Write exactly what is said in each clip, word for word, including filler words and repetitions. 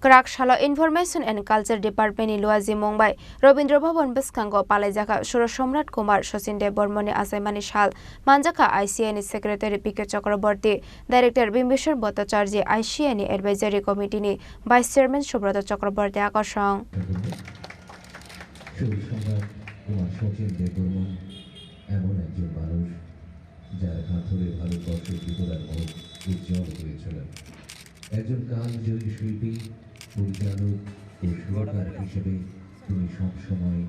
Kwrak salo Information and Culture Department ni luajimung bai Rabindra Bhavan bwskango palaijak kha Suro Samrat Kumar Sachin Debbarma ni achaimani sal. Manjak kha I C A ni Secretary P K Chakraborty, Director Bimbisar Bhattacharjee, I C A ni Advisory Committee ni Vice Chairman Subroto Chakraborty akosong. সুরসম্রাট কুমার শচীন দেববর্মন এমন একজন মানুষ, যার হাত ধরে ভারতবর্ষের বিপুল এক মুখ উজ্জ্বল হয়েছিল। একজন কালজয়ী শিল্পী, পরিচালক ও সুরকার হিসেবে তিনি সবসময়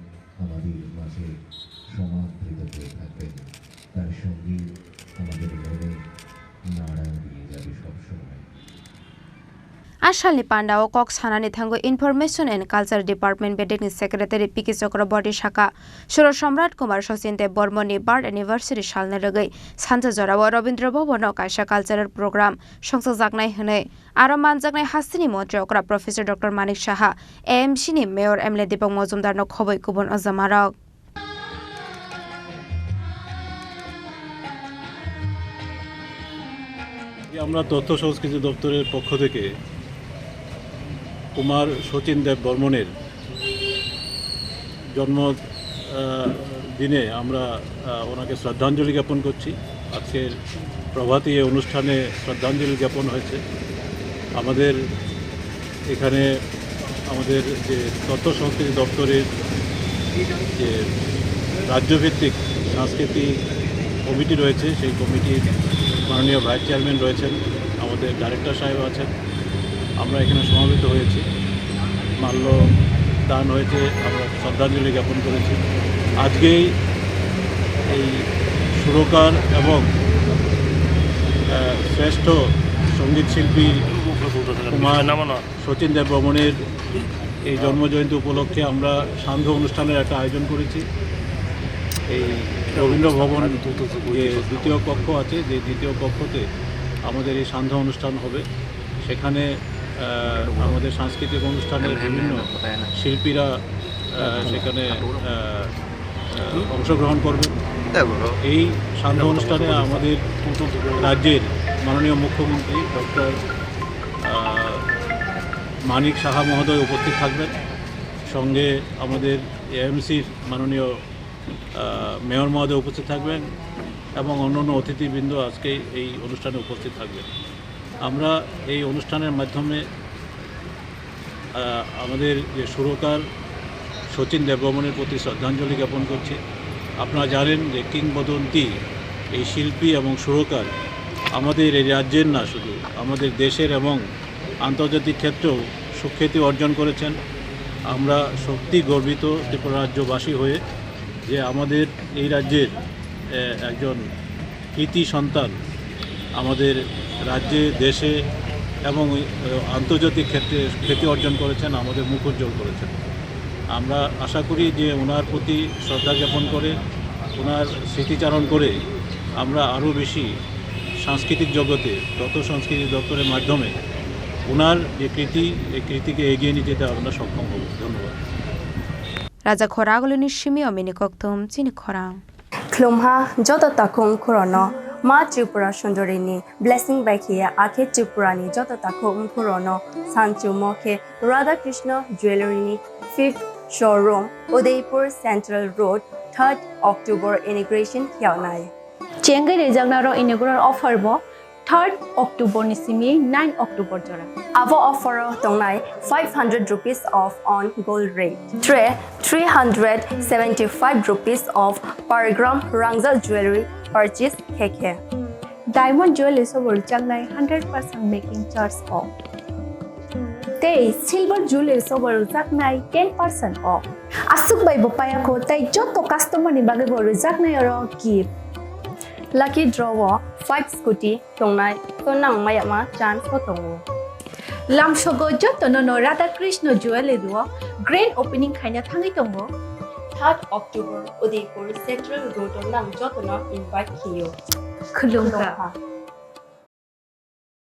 আমাদের মাঝে সমাদৃত হয়ে থাকবেন। তার সঙ্গীত আমাদের মনে নাড়া দিয়ে যাবে সবসময়। A salni pandao kok sanani thango Information and Culture Department bedekni Secretary P K Chakraborty sakha, Suro Samrat Kumar Sachin Debbarmani birth anniversary salni rwgwi sanja jorao Rabindra Bhavan-o kaisa cultural program songchajaknai hwnwi. Aro manjaknai hasteni montri okra Professor Doctor Manik Saha, A M C ni Mayor M L A Deepak Mojumdar no khoboi kubun ojamarok. আমরা তথ্য সংস্কৃতি দপ্তরের পক্ষ থেকে কুমার শচীন দেব বর্মনের জন্ম, আহ, দিনে আমরা, আহ, ওনাকে শ্রদ্ধাঞ্জলি জ্ঞাপন করছি। আজকের প্রভাতী এই অনুষ্ঠানে শ্রদ্ধাঞ্জলি জ্ঞাপন হয়েছে। আমাদের এখানে আমাদের যে তথ্য সংস্কৃতি দপ্তরের যে রাজ্যভিত্তিক সাংস্কৃতিক কমিটি রয়েছে, সেই কমিটির মাননীয় ভাইস চেয়ারম্যান রয়েছেন, আমাদের ডাইরেক্টর সাহেব আছেন, আমরা এখানে সমবেত হয়েছি। মাল্য দান হয়েছে, আমরা শ্রদ্ধাঞ্জলি জ্ঞাপন করেছি। আজকেই এই সুরকার এবং, আহ, শ্রেষ্ঠ সঙ্গীত শিল্পী কুমার শচীন দেব বর্মনের এই জন্ম জয়ন্তী উপলক্ষে আমরা সান্ধ্য অনুষ্ঠানের একটা আয়োজন করেছি। এই রবীন্দ্র ভবন যে দ্বিতীয় কক্ষ আছে, যে দ্বিতীয় কক্ষতে আমাদের এই সান্ধ্য অনুষ্ঠান হবে। সেখানে, আহ, আমাদের সাংস্কৃতিক অনুষ্ঠানের বিভিন্ন শিল্পীরা, আহ, সেখানে, আহ, আহ, অংশগ্রহণ করবেন। এই সান্ধ্য অনুষ্ঠানে আমাদের রাজ্যের মাননীয় মুখ্যমন্ত্রী ডক্টর, আহ, মানিক সাহা মহোদয় উপস্থিত থাকবেন। সঙ্গে আমাদের এএমসির মাননীয়, আহ, মেয়র মহোদয় উপস্থিত থাকবেন এবং অন্যান্য অতিথিবৃন্দ আজকে এই অনুষ্ঠানে উপস্থিত থাকবেন। আমরা এই অনুষ্ঠানের মাধ্যমে, আহ, আমাদের যে সুরকার শচীন দেববর্মনের প্রতি শ্রদ্ধাঞ্জলি জ্ঞাপন করছি। আপনারা জানেন যে কিংবদন্তি এই শিল্পী এবং সুরকার আমাদের এই রাজ্যের না, শুধু আমাদের দেশের এবং আন্তর্জাতিক ক্ষেত্রেও সুখ্যাতি অর্জন করেছেন। আমরা সত্যি গর্বিত ত্রিপুরা রাজ্যবাসী হয়ে যে আমাদের এই রাজ্যের, এ, একজন কৃতি সন্তান আমাদের রাজ্যে, দেশে এবং, এ, আন্তর্জাতিক ক্ষেত্রে খ্যাতি অর্জন করেছেন, আমাদের মুখ উজ্জ্বল করেছেন। আমরা আশা করি যে ওনার প্রতি শ্রদ্ধা জ্ঞাপন করে, ওনার স্মৃতিচারণ করে আমরা আরও বেশি সাংস্কৃতিক জগতে তথ্য সংস্কৃতি দপ্তরের মাধ্যমে ওনার যে কৃতি, এই কৃতিকে এগিয়ে নিয়ে যেতে আমরা সক্ষম হব। ধন্যবাদ। Raja khoraguluni simio mini koktum chini khorang. Khlumha joto takhung khorono ma Tripura Sundarini blessing bai khiya akhe Tripurani joto takhung khorono sanchumo khe Radha Krishna Jewellery ni fifth showroom, Udaipur Central Road, third October inauguration khiyaunai. Chengwi rijaknaro inaugural offer bo third October ni simi nine October jora. Abo offer o tongnai five hundred rupees off on gold rate, three hundred seventy-five rupees off per gram rangja jewellery purchase khe khe. Diamond jewelry sobo rwjaknai hundred percent making charge off. Tei silver jewelry sobo rwjaknai ten percent off. Aswk bai bo payakho tei joto customer ni bagwi bo rwjaknai oro gift. Lucky draw o five scooty tongnai, to nang mayama chance bo tongo. Lamsogo jotono no Radha Krishna Jewellery o grand opening khaina thangwi tongo. Third October Udaipur Central Road o nang jotono invite khiyo. Khulumkha. Khulumkha.